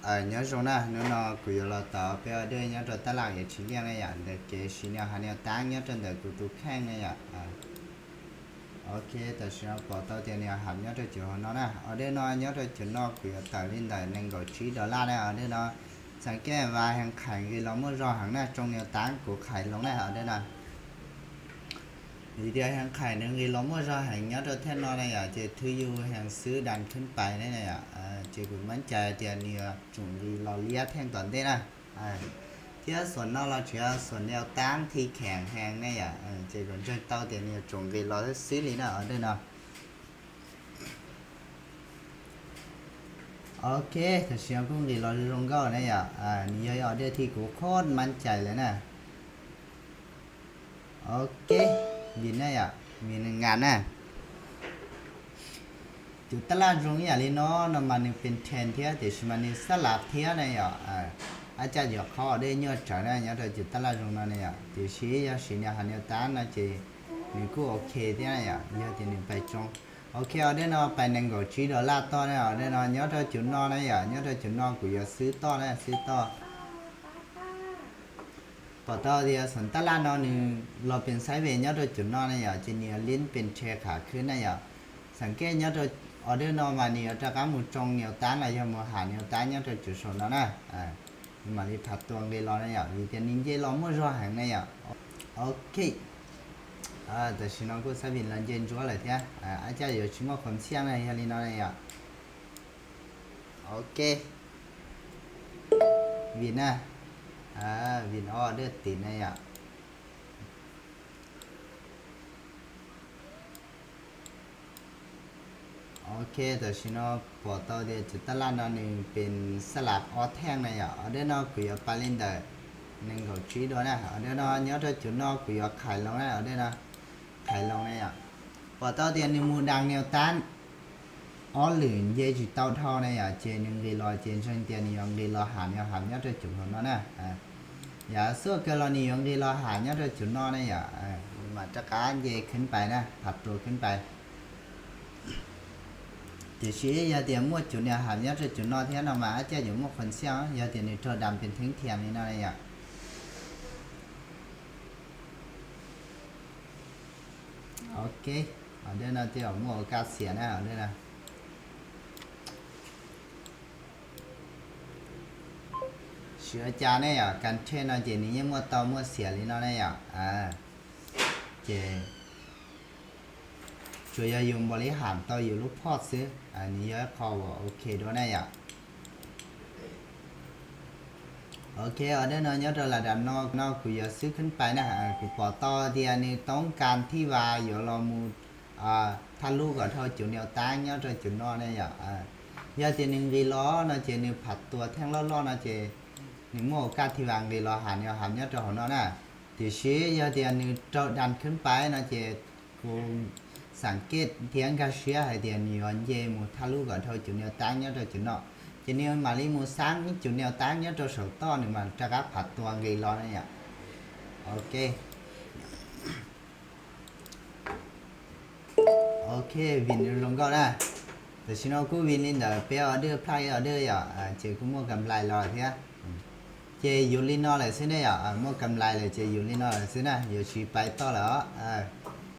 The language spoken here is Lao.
Ờ, nhớ rồi nè, nó nó cũng có là tao bé ở đây nhớ rồi ta lại chỉ riêng này à, để kể xin nhau hai nhau tán nhớ trên đời của tụi khen này à. À, ok, tao xin nó bỏ tao tiền nhau hẳn nhớ trên chiều hôm nó nè. Ở đây nó nhớ trên chiều nó cũng có tao lên đời nên gọi trí đó là nè, ở đây nó sẵn cái và hàng khải ghi lo mua rồi hàng nè, trong nhau tán của khải lòng nè, ở đây nè. ນີ້ ດຽວແຮງຂາຍໜຶ່ງ ເອີ ລົງໝົດ ເຮົາແຮງຍອດໂຕແທນເນາະ ນະຫຍາ ເຈ ຖືຢູ່ແຮງຊື້ດັນຂຶ້ນໄປ ນະຫຍາ ເອີ ເຈ ກຸນໝັ້ນໃຈ ດຽວນີ້ ຈຸງລີລໍເລຍແທ່ງຕອນເດນະ ເອີ ທຽວສວນເນາະ ລາວເທຍສວນແນວຕັ້ງທີ່ແຂງແຮງ ນະຫຍາ ເອີ ເຈ ກຸນເຈີເຕົ້າ ດຽວນີ້ ຈຸງລີລໍຊື້ລີເນາະ ເອີ ເດີເນາະ. ໂອເຄ ເຂົາຊິເອົາກຸ້ງດີລໍລົງເກົ່ານະຫຍາ ອາ ນີ້ ອອເດີທີ່ກູໂຄດໝັ້ນໃຈເລີຍນະ. ໂອເຄ ວິນນະຫຍາ ມີໜຶ່ງງານນະ ຈຸດຕະຫຼາດລົງຫຍັງລີເນາະ ນຳມາໜຶ່ງເປັນແທນເທຍ ແຕ່ຊິມານີ້ສະຫຼັບເທຍນະຫຍາ ອາ ອາຈານຢາກຂໍເດີຍອດຈານນະຫຍາ ເດີ ຈຸດຕະຫຼາດລົງນະຫຍາ ຕິຊິຢາຊິນະຫາແນວຕ້ານນະເຈ ນີ້ກູໂອເຄເທຍນະຫຍາ ຢາຕິໜຶ່ງໄປຈົງ ໂອເຄ ອອເດີເນາະ ໄປໜຶ່ງກອງຈີໂດລາຕໍ່ເນາະ ອອເດີເນາະ ຍອດເທົ່າຈຸດເນາະນະຫຍາ ຍອດເທົ່າຈຸດເນາະ ກູຢາກຊື້ຕໍ່ນະ ຊື້ຕໍ່ ພໍຕໍ່ດຽວສວນຕະຫຼາດເນາະ ນີ້ລໍເປັນໄຊເວຍ ຍອດເທົ່າຈຸດເນາະນະຫຍາ ເຈນີ້ຫຼິ້ນເປັນແທນຂາຂຶ້ນນະຫຍາ ສັງເກດຍອດເທົ່າ ອອເດີເນາະ ມານີ້ ຕະກາໝູ່ຈົງແນວຕ້ານນະຫຍາ ໝູ່ຫາແນວຕ້ານ ຍອດເທົ່າຈຸດສົນເນາະນະ ອາ ມາລີຜັດຕົວເລລອນະຫຍາ ວິຕາມິນເຈລອໝູ່ຈົງແຮງນະຫຍາ ໂອເຄ ອາ ແຕ່ຊິນ້ອງກູສະວິນລະເຢັນຈົວເລີຍເທຍ ອາ ອາຈານຢາຊິມອບຄວາມສ່ຽງນະຫຍາ ລີເນາະນະຫຍາ ໂອເຄ ວິນນະ ອາ ວິນອອເດີຕິນນະຫຍາ ໂອເຄ ໂຕຊິໂນ ພໍຕໍ່ເດ ຈຸດຕະຫຼາດເນາະ ນີ້ເປັນສະຫຼັບອອດແທ່ງນະຫຍາ ອອເດີເນາະ ກູຢາກປາລິນເດີ ໜຶ່ງກອງຈີໂດນະ ອອເດີເນາະ ຍອດເທົ່າຈຸດເນາະ ກູຢາກຂາຍລົງນະ ອອເດີເນາະ ຂາຍລົງນະຫຍາ ພໍຕໍ່ເດ ນີ້ໝູ່ດັງແນວຕ້ານ ອໍ ຫຼື ເຢຈິຕອນເທົ່ານະຫຍາ ເຈໜຶ່ງເລລອ ເຈເຊີນເຕຍນີ້ ໜຶ່ງເລລອ ຫາແນວຫາຍອດເທົ່າຈຸດເນາະນະ ອາ ຢາສວດເກີລອນີ້ ໜຶ່ງເລລອ ຫາຍອດເທົ່າຈຸດເນາະນະຫຍາ ອາ ມາຕະການເຢຂຶ້ນໄປນະ ຜັດຕົວຂຶ້ນໄປ ເຈຊິຢາຕຽມໝົດຈຸດແນວຫາຍອດເທົ່າຈຸດເນາະ ເທຍເນາະ ມາອາຈານຢູ່ໝົດຄົນສ່ຽງ ຢາຕຽມນີ້ໂຕດຳເປັນເທິງທຽມນີ້ເນາະນະຫຍາ ໂອເຄ ອອເດີເນາະ ຕຽມໝົດໂອກາດເສຍນະ ອອເດີເນາະ ເຊຍຈານະຫຍາ ການເທຣດເນາະ ເຈນີ້ຍັງໝົດຕໍ່ໝົດເສຍລີເນາະນະຫຍາ ອາ ເຈ ຊ່ວຍຢາຢູ່ບໍລິຫານຕໍ່ຢູ່ລູກພອດຊື້ ອັນນີ້ຢາຂໍໂອເຄໂດນະຫຍາ ໂອເຄ ອອເດີເນາະ ຍອດລະດັບເນາະ ເນາະ ກູຢາກຊື້ຂຶ້ນໄປນະ ອາ ກູພໍຕໍ່ທີ່ອັນນີ້ຕ້ອງການທີ່ວ່າຢາກລໍໝູ່ ອາ ທະລຸກໍເທົ່າຈຸດແນວຕ້ານ ຍອດເທົ່າຈຸດເນາະນະຫຍາ ອາ ຢາຕຽມໜຶ່ງເລລອເນາະ ເຈໜຶ່ງຜັດຕົວແທ່ງລອດໆເນາະ ເຈ ໜຶ່ງໂມກາດທີ່ວ່າເລລອຫາແນວຫາຍອດເທົ່າເນາະນະ ເຈຊິຢາຕຽມໜຶ່ງໂຕດັນຂຶ້ນໄປເນາະ ເຈ ກູສັງເກດທຽງກາເຊຍໃຫ້ຕຽມນີ້ ເຢໝູ່ທະລຸກໍເທົ່າຈຸດແນວຕ້ານ ຍອດເທົ່າຈຸດເນາະ ເຈນີ້ມາລີໝູ່ສ້າງຈຸດແນວຕ້ານ ຍອດເທົ່າສອງຕໍ່ ໜຶ່ງມາຕະກາຜັດຕົວເລລອນະຫຍາ ໂອເຄ ໂອເຄ ວິນລົງກໍໄດ້ ແຕ່ຊິໂນກູວິນລິນເດີ ເປອອເດີ ໄພອອເດີ ອາ ເຈກູໝົດກຳໄລລອເທຍ ເຈຢູລິນອເລີຍຊິເນຍ ອາ ໝົດກຳໄລເລີຍ ເຈຢູລິນອເລີຍຊິນະ ຢູ່ຊິໄປຕໍ່ແລ້ວ ອາ